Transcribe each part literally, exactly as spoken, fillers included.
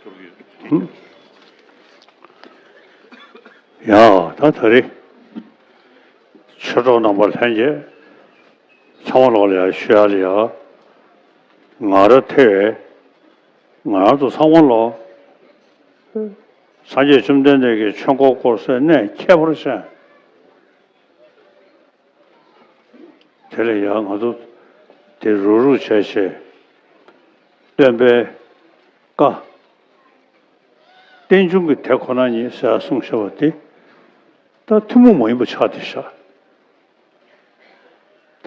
ཡ། ད་ད་རེས་ཆོས་གྲོགས་རྣམ་པ་ལྷན་རྒྱས་ཚང་མ་ལོག་ལ་ཡ་ཞུ་ཡ་ལ་ཡ། ང་རང་ཐེ་བའི་ང་རང་ཚོ་ཚང་མ་ལོག་སངས་རྒྱས་བཅོམ་ལྡན་འདས་ཀྱི་ཆོས་འཁོར་བསྐོར་སའི་གནས་ཁྱད་པར་ཅན། དེ་ལས་ཡང་ང་ཚོ་དེ་རུག་རུག་བྱས་བྱས། སྟོན་པའི་བཀའ། རྟེན་འབྱུང་གི་དེ་ཁོ་ན་ཉིད་ཟེར་གསུངས་བཞག་པ་དེ། ད་ཐུན་མོང་མ་ཡིན་པ་ཆགས་བསྡད་ཤག་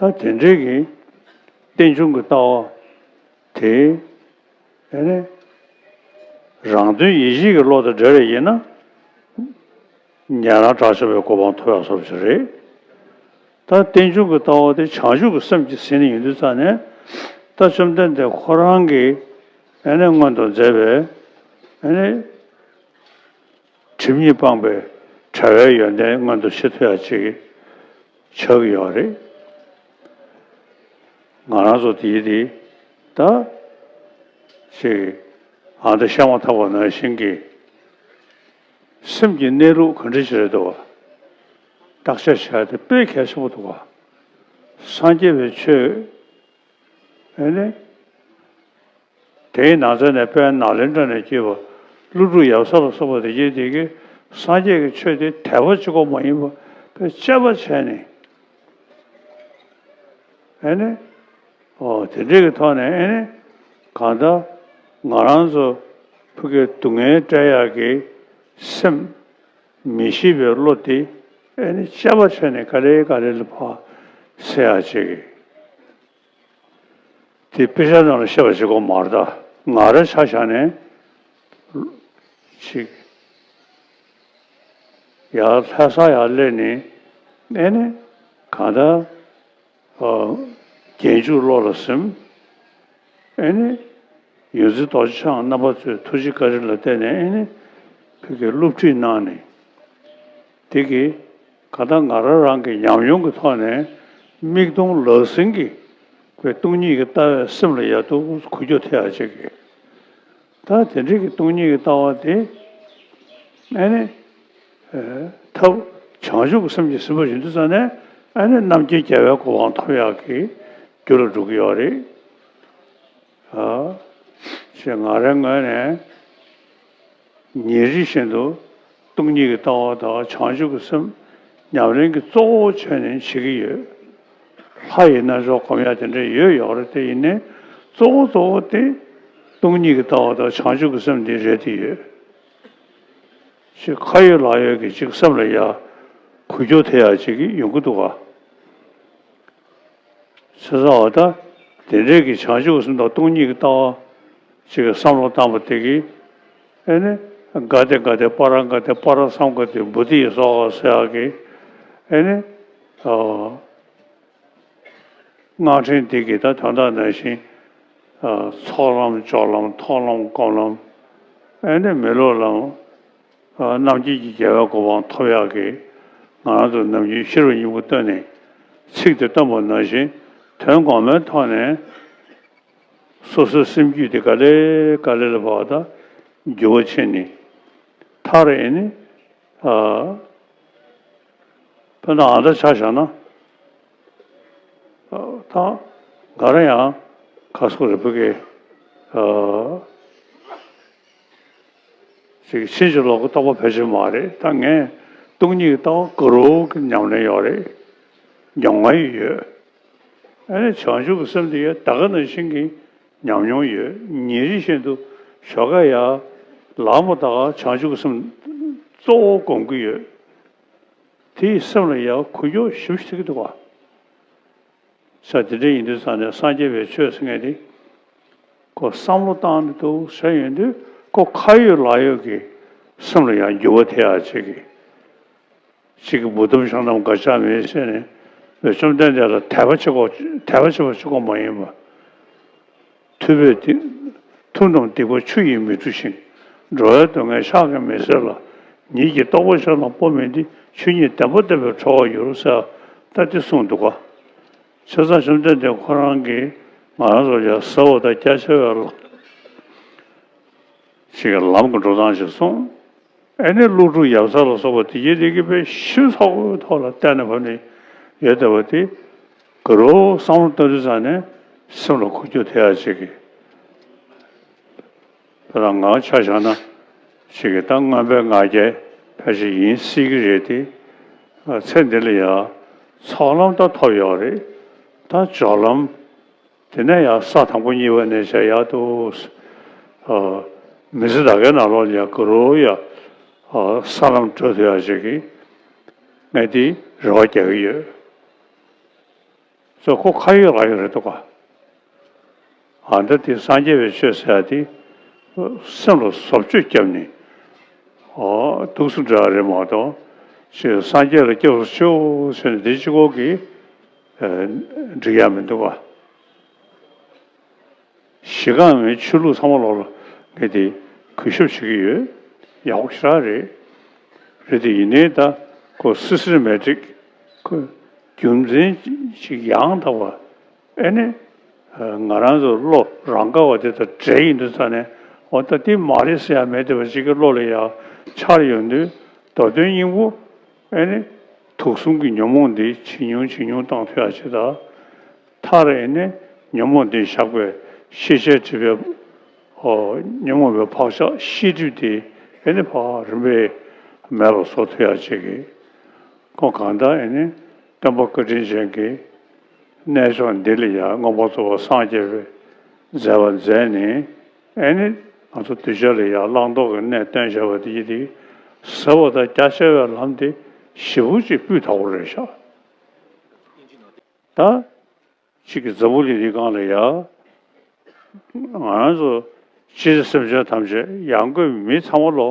ད་དེ་འདྲའི་གི་རྟེན་འབྱུང་གི་ལྟ་བ་དེ། ཨེ་ནི། རང་དོན་ཡིད་བྱེད་ཀྱི་བློ་དང་འབྲེལ་བ་ཡིན་ན། ཉན་རང་དགྲ་བཅོམ་པའི་གོ་འཕང་ཐོབ་ཡག་བཟོ་འདྲ་ཅིག་རེད། ད་རྟེན་འབྱུང་གི་ལྟ་བ་དེ་བྱང་ཆུབ་ཀྱི་སེམས་ཀྱིས་ཟིན་ནས་ཡོང་དུས་ཙང་ནས། ད་བཅོམ་ལྡན་འདས་ཁོ་རང་གིས་ཨེ་ནི་སྔོན་དུ་མཛད་པའི་ཨེ་ནི། སྒྲིབ་གཉིས་སྤངས་པའི་བྲལ་བའི་ཡོན་ཏན་མངོན་དུ་བྱེད་ཐུབ་ཡག་ཅིག་ཆགས་ཀྱི་ཡོད་རེད། ང་རང་ཚོ་དེའི་དེ་ད་ཅིག་ཨ་མདོ་བཤད་མ་ཐག་པ་ནང་བཞིན་གྱི་སེམས་ཀྱི་གནས་ལུགས་ག་འདྲ་ཞིག་རེད་འདུག་བ། བརྟག་དཔྱད་བྱ་ཡ་དེ་དཔེ་གལ་ཆེན་པོ་འདུག་བ། སངས་རྒྱས་པའི་ཆོས་ཨེ་ནི། དེའི་ནང་ཚན་ནས་དཔལ་ནཱ་ལེནྡྲ་ནས་སྐྱེས་པ་ཀླུ་སྒྲུབ་ཡབ་སྲས་ལ་སོགས་པ་དེ་གྱད་དེ་གིས་སངས་རྒྱས་ཀྱི་ཆོས་དེ་དད་པ་གཅིག་པོ་མ་ཡིན་པར་དཔེ་དཔྱད་པ་བྱས་ནས། ཨེ་ནི། ཨོ་དེ་འདྲའི་གི་ཐོག་ནས་ཨེ་ནི། གང་ལྟར་ང་རང་ཚོ་ཕ་གིའི་སྡུག་བསྔལ་བྲལ་ཡག་གི་སེམས་མི་ཤེས་པའི་བློ་དེ་ཨེ་ནི་དཔྱད་པ་བྱས་ནས་ག་ལེ་ག་ལེ་ལ་ཕར་སེལ་ཡག་ཅིག་གི། དེ་དཔེ་ཆ་ནང་ལ་བཤད་པ་ཞིག་གོ་མ་རེད་ད། ང་རང་ཆ་བཞག་ནས་ཅིག་ཡར་ལྷ་ས་ཡར་སླེབས་ནས་ཨེ་ནི་གང་ལྟར་རྒྱན་འཇུག་བློ་ལ་སིམ། ཨེ་ནི་ཡོངས་འཛིན་རྡོ་རྗེ་འཆང་རྣམ་པ་ཚོའི་ཐུགས་རྗེ་བཀའ་དྲིན་ལ་བརྟེན་ནས་ཨེ་ནི་ཕ་གིར་སློབ་ཁྲིད་གནང་ནས། དེ་གིས་གང་ལྟར་ང་རང་རང་གི་ཉམས་མྱོང་གི་ཐོག་ནས་མིག་མཐོང་ལག་ཟིན་གྱི་དཔེ་སྟོང་ཉིད་ཀྱི་ལྟ་བས་སེམས་ལ་ཡག་ཏུ་འགུལ་སྐྱོད་ཐེབས་ཡག་ཅིག་གི། ད་དེ་འདྲའི་གི་སྟོང་ཉིད་ཀྱི་ལྟ་བ་དེ་ཨ་ནི་ཐབས་བྱང་ཆུབ་ཀྱི་སེམས་ཀྱིས་ཟིན་པ་ཡིན་དུས་ཙང་ནས་ཨ་ནི་རྣམ་མཁྱེན་རྒྱལ་བའི་གོ་འཕང་ཐོབ་ཡག་གི་རྒྱུ་ལ་འགྲོ་གི་ཡོད་རེད། ཞེས་ང་རའི་ངོས་ནས་ཉིན་རེ་བཞིན་དུ་སྟོང་ཉིད་ཀྱི་ལྟ་བ་དང་བྱང་ཆུབ་ཀྱི་སེམས་ཉམས་ལེན་གྱི་གཙོ་བོ་བྱས་ནས་བྱེད་ཀྱི་ཡོད། ལྷ་ཡི་རྣལ་འབྱོར་སྒོམ་ཡག་དེ་འདྲ་ཡོད་ཡོད་རེད། དེ་ཡིན་ནའི་གཙོ་བོ་གཙོ་བོ་དེ་སྟོང་ཉིད་ཀྱི་ལྟ་བ་དང་བྱང་ཆུབ་ཀྱི་སེམས་འདི་རེད་དེ་ཡོད། ཅིག་ཁ་ཡོད་ལག་ཡོད་ཀྱི་ཅིག་སེམས་ལ་ཡ་འགུལ་སྐྱོད་ཐེབས་ཡག་ཅིག་ཡོང་གི་འདུག་ག། བྱས་ཙང་འོ་ད་དེ་འདྲའི་གི་བྱང་ཆུབ་སེམས་དང་སྟོང་ཉིད་ཀྱི་ལྟ་བ་ཅིག་གི་བསམ་བློ་བཏང་བ་དེ་གིས་ཨེ་ནི་ག་དེ་ག་དེ་པ་ར་ག་དེ་པ་ར་སཾ་ག་དེ་བོ་དྷི་ཡེ་སྭཱ་ཧཱ་ཟེར་ཡག་གི་ཨེ་ནི་ཨ་སྔགས་ཕྲེང་འདི་གི་ད་དོན་དག་ནང་བཞིན་ཨ་ཚོགས་ལམ་སྦྱོར་ལམ་མཐོང་ལམ་སྒོམ་ལམ་ཨེ་ནི་མི་སློབ་ལམ། རྣམ་མཁྱེན་གྱི་རྒྱལ་བའི་གོ་འཕང་ཐོབ་ཡག་གི་ང་རང་ཚོ་ནམ་རྒྱུན་ཤེས་རབ་སྙིང་པོ་བཏོན་ནས་ཚིག་དེ་བཏོན་པ་ནང་བཞིན་དོན་ངོ་མའི་ཐོག་ནས་སོ་སོའི་སེམས་རྒྱུད་དེ་ག་ལེ་ག་ལེ་ལ་བབ་ད་འགྱུར་བ་ཕྱིན་ནས་མཐར་ཨེ་ནི་ཨ་དཔེར་ན་ཨ་མདའ་ཆ་བཞག་ན་ད་ག་རེ་ཡང་ཁ་སོ་རི་ཕུ་གེ་ཨ། ཅིག་ཕྱིན་ཅི་ལོག་གི་རྟོགས་པ་ཕལ་ཆེར་མ་རེད། ད་ངས་སྟོང་ཉིད་ཀྱི་ལྟ་བ་ག་རུ་གི་ཉམས་ལེན་ཡོད་རེད། མྱོང་བ་ཡོད། ཨ་ནི་བྱང་ཆུབ་ཀྱི་སེམས་དེ་ཡོད་ད་ག་ནང་བཞིན་གྱི་ཉམས་མྱོང་ཡོད། ཉིན་རེ་བཞིན་དུ་ཞོགས་ཀ་ཡར་ལངས་པ་ད་ག་བྱང་ཆུབ་ཀྱི་སེམས་གཙོ་བོ་སྒོམ་གྱི་ཡོད། དེའི་སེམས་ལ་ཡར་འགུལ་སྐྱོད་ཞེ་པོ་ཞིག་ཐེབས་ཀྱི་འདུག་ག། ས་དེ་འདྲ་ཡིན་དུས་ཙང་ནས་སངས་རྒྱས་པའི་ཆོས་ཟེར་མཁན་དེ་ཁོ་བསམ་བློ་བཏང་ནས་འདུག་ཟེར་ཡོང་དུས་ཁོ་ཁ་ཡོད་ལག་ཡོད་ཀྱི་སེམས་ལ་ཡང་འགྱུར་བ་ཐེབས་ཡག་ཅིག་གི་གཅིག་གི་བུ་དམ་ཤོང་དམ་ག་ཅག་མེད་ཟེར་ནས་བཅོམ་ལྡན་འདས་ལ་དད་པ་བྱེད་དགོས། དད་པ་བྱེད་པ་གཅིག་པོ་མ་ཡིན་པ། ཐུབ་པས་ཐུབ་རྣམས་སྡིག་པ་ཆུ་ཡིས་མི་འཁྲུ་ཞིང་། འགྲོ་བའི་སྡུག་བསྔལ་ཕྱག་གིས་མི་སེལ་ལ། ཉིད་ཀྱི་རྟོགས་པ་ཕྱིར་ལ་སྤོ་མིན་ཏེ། ཆོས་ཉིད་བདེན་པ་བསྟན་པས་གྲོལ་བར་འགྱུར་ཟེར་ད་དེ་གསུངས་འདུག་ག། བྱས་ཙང་བཅོམ་ལྡན་འདས་ཁོ་རང་གིས་ང་རང་ཚོ་ལ་ཟབ་པ་དང་རྒྱ་ཆེ་བའི་ལ་ ཅིག་གི་ལམ་གྱི་འགྲོ་སྟངས་ཤིག་གསུངས། ཨེ་ནི་ཀླུ་སྒྲུབ་ཡབ་སྲས་ལ་སོགས་པ་དེ་ཡི་དེ་གི་དཔེ་ཞིབ་ཚགས་པོའི་ཐོག་ལ་བལྟས་ནས་བབས་ནས་ཡོད་བསྡད་པ་དེ་ག་རུ་བསམ་བློ་གཏོང་དུས་ཙང་ནས་སེམས་ལ་འཁོར་རྒྱུག་ཐེབས་ཡ་ཅིག་གི། དེ་དང་ང་ཆ་བཞག་ན་ཅིག་གི་ད་མངོན་པའི་ང་རྒྱལ་ཕལ་ཆེར་ཡིན་སྲིད་ཀྱི་རེད་དེ། ཚེ་འདི་ལ་ཡ་ཚོགས་ལམ་ད་ཐོབ་ཡོད་རེད། ད་སྦྱོར་ལམ། དེ་ནས་ཡང་ས་དང་པོ་གཉིས་པ་ནས་བྱས་ཡར་དུ། ཨ། མི་ཚེ་ད་གའི་ནང་ལོགས་ལ་ཡང་ག་རུ་ཡང་། ཨ། ས་ལམ་བགྲོད་ཐུབ་ཡག་ཅིག་གི། ངས་འདི་རེ་བ་རྒྱག་གི་ཡོད། སོ་ཁོ་ཁ་ཡོད་ལག་ཡོད་རེད་འདུག་ག། ཨ། ད་དེ་སངས་རྒྱས་པའི་ཆོས་ཟེར་ཡ་དེ། སེམས་ལ་བཟོ་བཅོས་བརྒྱབ་ནས། ཨོ། འདུག་སེ་འགྲོ་ཡ་རེད་མ་གཏོགས། ཅིག་སངས་རྒྱས་ལ་སྐྱབས་སུ་མཆིའོ་ཟེར་ནས་འདི་གཅིག་པོ་གིས། ཨ། འགྲིག་ཡ་མི་འདུག་ག། གཞི་རྐང་མའི་ཆོས་ལུགས་ཚང་མ་ལོག་ལ་ངས་དེ་གུས་ཞབས་བྱེད་ཀྱི་ཡོད། ཡག་པོ་ཞེ་དྲག་རེད། རེད་དེ་ཡིན་ནའི་ད་ཁོ་སི་སི་ཊེ་མེ་ཊིག་ཁོ་རྒྱུ་མཚན་ཅིག་ཡང་དག་པ། ཨེ་ནི། ང་རང་ཚོ་བློ་རང་ག་བ་དེ་དང་འབྲེལ་ཡིན་དུས་ཙང་ནས། འོ་ད་དེ་མ་རེད་ཟེར་ཡ་མེད་དེ་བ་ཅིག་གི་བློ་ལ་ཡ་འཆར་ཡོང་དུས། མདོ་དོན་སྙིང་པོ། ཨེ་ནི། དུག་གསུམ་གྱི་ཉོན་མོངས་འདི་ཇེ་ཉུང་ཇེ་ཉུང་བཏང་ཐུབ་ཡ་ཅིག་དང་། མཐར་ཨེ་ནི་ཉོན་མོངས་འདི་བཤགས་པའི་ཤེས་བྱའི་སྒྲིབ་པའི། ཨོ། ཉོན་མོངས་པའི་བག་ཆགས་ཤེས་སྒྲིབ་དེ་ཨེ་ནི་ཕར་རིམ་པས་མེད་པར་བཟོ་ཐུབ་ཡ་ཅིག་གི། ཁོང་གང་ལྟར་ཨེ་ནི་སྟོན་པ་བཀའ་དྲིན་ཅན་གྱི་གནས་མཆོག་འདི་ལ་ཡང་མངོན་པར་རྫོགས་པར་སངས་རྒྱས་པའི་མཛད་པ་མཛད་ནས། ཨེ་ནི་ང་ཚོ་གདུལ་བྱ་ལ་ཡང་བླང་དོར་གྱི་གནས་སྟོན་བྱས་པ་དེ་ཡིན་ཏེ། ཟབ་པ་དང་རྒྱ་ཆེ་བའི་ལམ་དེ་ཞེ་པོ་ཅིག་སྤུས་དག་པོ་རེད་ཤག། ད་གཅིག་གི་འཛམ་བུ་གླིང་འདིའི་སྒང་ལ་ཡ། ང་རང་ཚོ་སྤྱིར་སེམས་ཅན་ཐམས་ཅད་ཡང་སྒོས་མི་ཚང་མ་ལོ་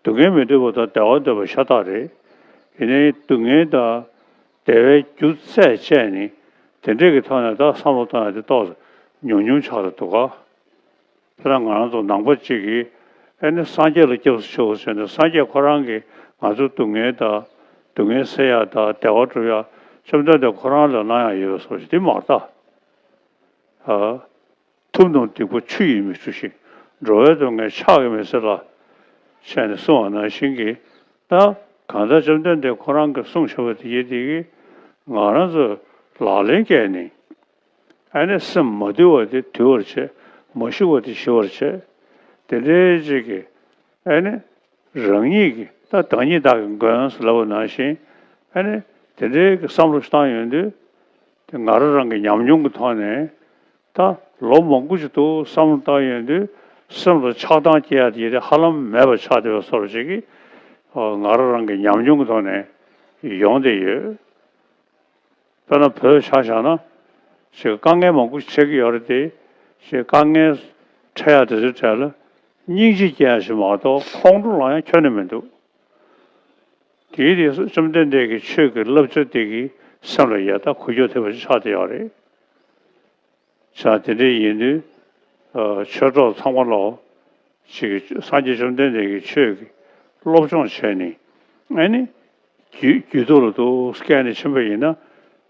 སྡུག་བསྔལ་མི་འདོད་པ་དང་བདེ་བ་འདོད་པ་ཤ་སྟག་རེད། ཡིན་ནའི་སྡུག་བསྔལ་དང་བདེ་བའི་རྒྱུ་རྩད་བཅད་ནས་དེ་འདྲས་ཀྱི་ཐོག་ནས་ད་བསམ་བློ་གཏོང་ཡ་དེ་ཏོག་ཙམ་ཉུང་ཉུང་ཆགས་འདུག་ག། དེ་ལ་ང་རང་ཚོ་ནང་པ་གཅིག་གིས་ཨེ་ནི་སངས་རྒྱས་ལ་སྐྱབས་སུ་མཆིའོ་ཟེར་ནས། སངས་རྒྱས་ཁོ་རང་གིས་ང་ཚོའི་སྡུག་བསྔལ་དང་སྡུག་བསྔལ་སེལ་ཡ་དང་བདེ་བ་སྒྲུབ་ཡ་བཅོམ་ལྡན་འདས་ཁོ་རང་ལ་གནང་ཡ་ཡོད་པའི་བཟོ་ཞིག་དེ་མ་རེད་ད། ཨ། ཐུབ་རྣམས་སྡིག་པ་ཆུ་ཡིས་མི་འཁྲུ་ཞིང་། འགྲོ་བའི་སྡུག་བསྔལ་ཕྱག་གིས་མི་སེལ་ལ། བྱས་ནས་གསུངས་པ་ནང་བཞིན་གྱི། ད་གང་ལྟར་བཅོམ་ལྡན་འདས་ཁོ་རང་གིས་གསུངས་བཞག་པ་དེ་ཡིན་དེ་གིས་ང་རང་ཚོས་ལག་ལེན་བཀལ་ནས། ཨ་ནི་སེམས་མ་དུལ་བ་དེ་དུལ་བར་བྱེད། མ་ཞི་བ་དེ་ཞི་བར་བྱེད། དེ་འདྲའི་ཅིག་གི། ཨ་ནི་རང་ཉིད་ཀྱི་ད་བདག་ཉིད་བདག་གི་མགོན་ཟེར་ལབ་པ་ནང་བཞིན། ཨ་ནི་དེ་འདྲའི་གི་བསམ་བློ་ཞིག་བཏང་ཡོང་དུས། དེ་ང་རང་རང་གི་ཉམས་མྱོང་གི་ཐོག་ནས། ད་ལོ་མང་པོ་ཞིག་འདུག་བསམ་བློ་བཏང་ཡོང་དུས། སེམས་ལ་ཆགས་སྡང་སྐྱེ་ཡ་དེ་ཡི་དེ་ཧ་ལམ་མེད་པ་ཆགས་བསྡད་པའི་བཟོ་འདྲ་ཅིག་གི། ཨ། ང་རང་རང་གི་ཉམས་མྱོང་གི་ཐོག་ནས་ཡོང་བསྡད་ཡོད། དཔེར་ན་བོད་ཆ་བཞག་ན། ཅིག་དཀའ་ངལ་མང་པོ་ཞིག་འཕྲད་ཀྱི་ཡོད་རེད་དེ། ཅིག་དཀའ་ངལ་འཕྲད་ཡ་དེ་ཚོའི་གྲས་ལ་སྙིང་རྗེ་སྐྱེ་ཡ་ཞིག་མ་གཏོགས་ཁོང་ཁྲོ་ལངས་ཡ་ཁྱོན་ནས་མི་འདུག། དེའི་རྗེས་སུ་བཅོམ་ལྡན་འདས་ཀྱི་ཆོས་ཀྱི་བསླབ་བྱ་དེ་གིས་སེམས་ལ་ཡ་ད་འགུལ་སྐྱོད་ཐེབས་པ་ཞིག་ཆགས་བསྡད་ཡོད་རེད། བྱས་དེ་འདྲ་ཡིན་དུས། ཨ། ཆོས་གྲོགས་ཚང་མ་ལོ། ཅིག་སངས་རྒྱས་བཅོམ་ལྡན་འདས་ཀྱི་ཆོས་ཀྱི་སློབ་སྦྱོང་བྱས་ནས། ཨ་ནི་རྒྱུད་རྒྱུད་ཐོག་ལ་འདུག་སེ་བསྐྱལ་ནས་ཕྱིན་པ་ཡིན་ན།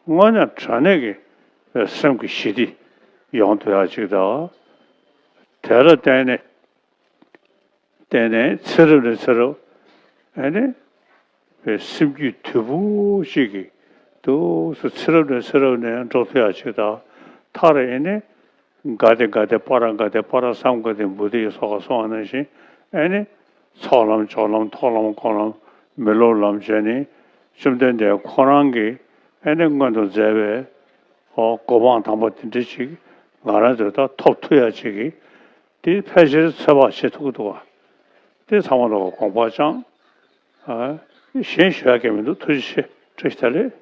དངོས་གནས་དྲང་གནས་ཀྱི་སེམས་ཀྱི་ཞི་བདེ་ཡོང་ཐུབ་ཡག་ཅིག་དང་། དེ་ལ་བརྟེན་ནས། བརྟེན་ནས་ཚེ་རབས་ནས་ཚེ་རབས། ཨ་ནི་པའི་སེམས་རྒྱུད་དུལ་པོ་ཞིག་གིས་འདུག་སེ་ཚེ་རབས་ནས་ཚེ་རབས་ནས་འགྲོ་ཐུབ་ཡག་ཅིག་དང་། མཐར་ཨེ་ནི། ག་དེ་ག་དེ་པ་ར་ག་དེ་པ་ར་སཾ་ག་དེ་བོ་དྷི་སོགས་གསུངས་པ་ནང་བཞིན། ཨེ་ནི། ཚོགས་ལམ་སྦྱོར་ལམ་ཐོག་ལམ་སྐོར་ལམ་མི་སློབ་ལམ་བྱས་ནས། བཅོམ་ལྡན་འདས་ཁོ་རང་གིས་ཨེ་ནི་སྔོན་དུ་མཛད་པའི། ཨོ། གོ་འཕང་དམ་པ་དེ་འདྲ་ཅིག་ང་རང་ཚོས་ད་ཐོབ་ཐུབ་ཡག་ཅིག་གི། དེ་ཕལ་ཆེར་ཚོད་དཔག་བྱེད་ཐུབ་ཀྱི་འདུག་ག། དེ་ཚང་མ་ལ་དགོངས་པ་བཅངས། ཨ། གཞན་ཞུ་ཡག་གི་མི་འདུག། ཐུགས་རྗེ་ཆེ། བཀྲ་ཤིས་བདེ་ལེགས།